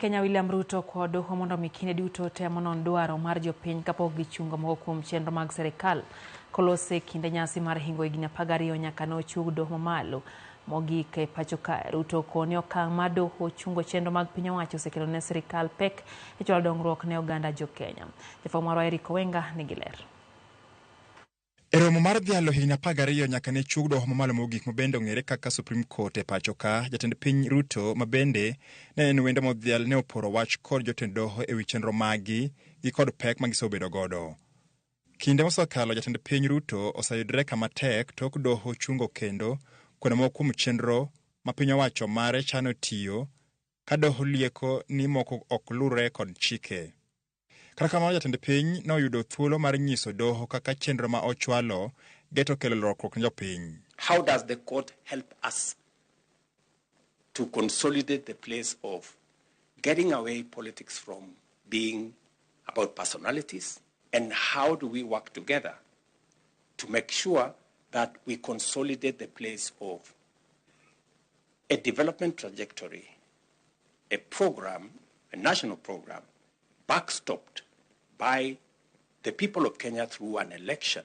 Kenya William Ruto okwayo doho mondo omi kinde duto tem onon dwaro mar jopiny kapok gichungo moko kuom chenro mag sirikal kolose kinde nyasi mar hingo higni 12 nyaka ne ochung doho mamalo mogik e pacho kae. Ruto okoni okang' mar doho chungo chenro mag piny owacho osekelo ne sirikal pek e chwalo dongruok ne oganda jo Kenya. Jafwambo marwa Eric Owenga nigi ler. E romo mar dhialo higni 12 nyaka ne chug doho mamalo mogik mabende ong'ere kaka Supreme Court e pacho ka, jatend piny Ruto mabende ne en wendo modhial ne oporo wach kod jotend doho e wi chenro maggi gi kod pek ma gisebedo godo. Kinde mosekalo jatend piny Ruto oseyudre kama tek tok doho chungo kendo kwano moko kuom chenro ma piny owacho mare chano tiyo ka doho lieko ni moko ok lure kod chike. Kata kamano jatend piny noyudo thuolo mar nyiso doho kaka chenro ma ochwalo geto kelo lokruok ne jopiny. How does the court help us to consolidate the place of getting away politics from being about personalities? And how do we work together to make sure that we consolidate the place of a development trajectory, a program, a national program, backstopped by the people of Kenya through an election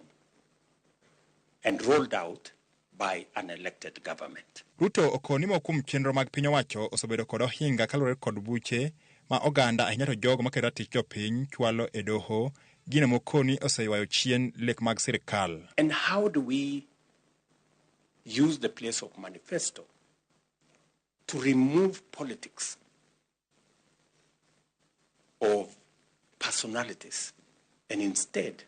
and rolled out by an elected government. Ruto okoni moko kuom chenro mag piny owacho osebedo kod ohinga kaluwore kod buche ma oganda ahinya to jogo maketo ratich jopiny chwalo e doho gino mokoni oseywayo chien lek mag sirikal. And how do we use the place of manifesto to remove politics of personalities and instead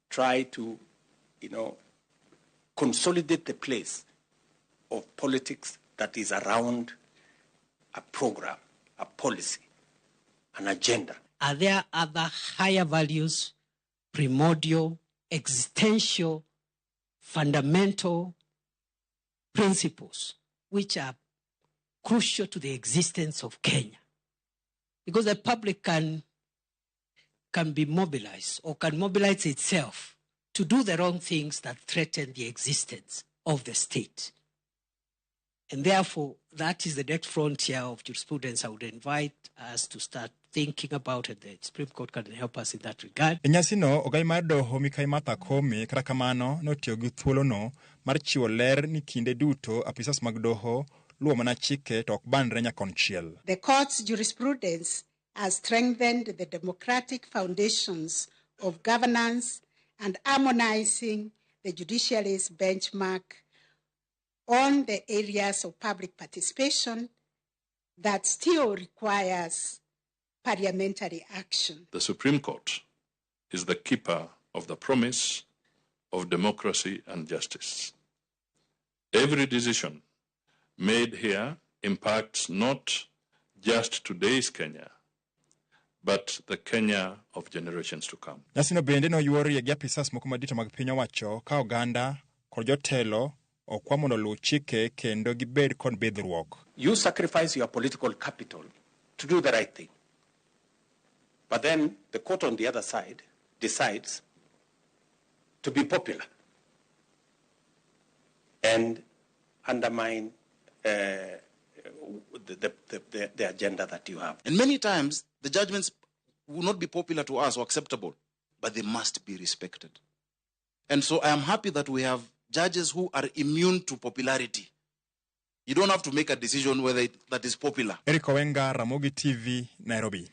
try to, consolidate the place of politics that is around a program, a policy, an agenda? Are there other higher values, primordial, existential, fundamental principles which are crucial to the existence of Kenya? Because the public can be mobilized or can mobilize itself to do the wrong things that threaten the existence of the state. And therefore, that is the next frontier of jurisprudence. I would invite us to start thinking about it. The Supreme Court can help us in that regard. E nyasino, ogai mar doho Mikai Martha Koome kata kamano notiyo gi thuolono mar chiwo ler ni kinde duto apisas mag doho luwo mana chike to ok banre nyakonchiel. The court's jurisprudence has strengthened the democratic foundations of governance and harmonizing the judiciary's benchmark on the areas of public participation that still requires parliamentary action. The Supreme Court is the keeper of the promise of democracy and justice. Every decision made here impacts not just today's Kenya, but the Kenya of generations to come. Nyasino bende noyuorie gi apisas moko madito mag piny owacho ka oganda kod jotelo okwa mondo oluw chike kendo gibed kod bidhruok. You sacrifice your political capital to do the right thing. But then the court on the other side decides to be popular and undermine the agenda that you have. And many times the judgments will not be popular to us or acceptable, but they must be respected. And so I am happy that we have judges who are immune to popularity. You don't have to make a decision whether that is popular. Eric Owenga, Ramogi TV, Nairobi.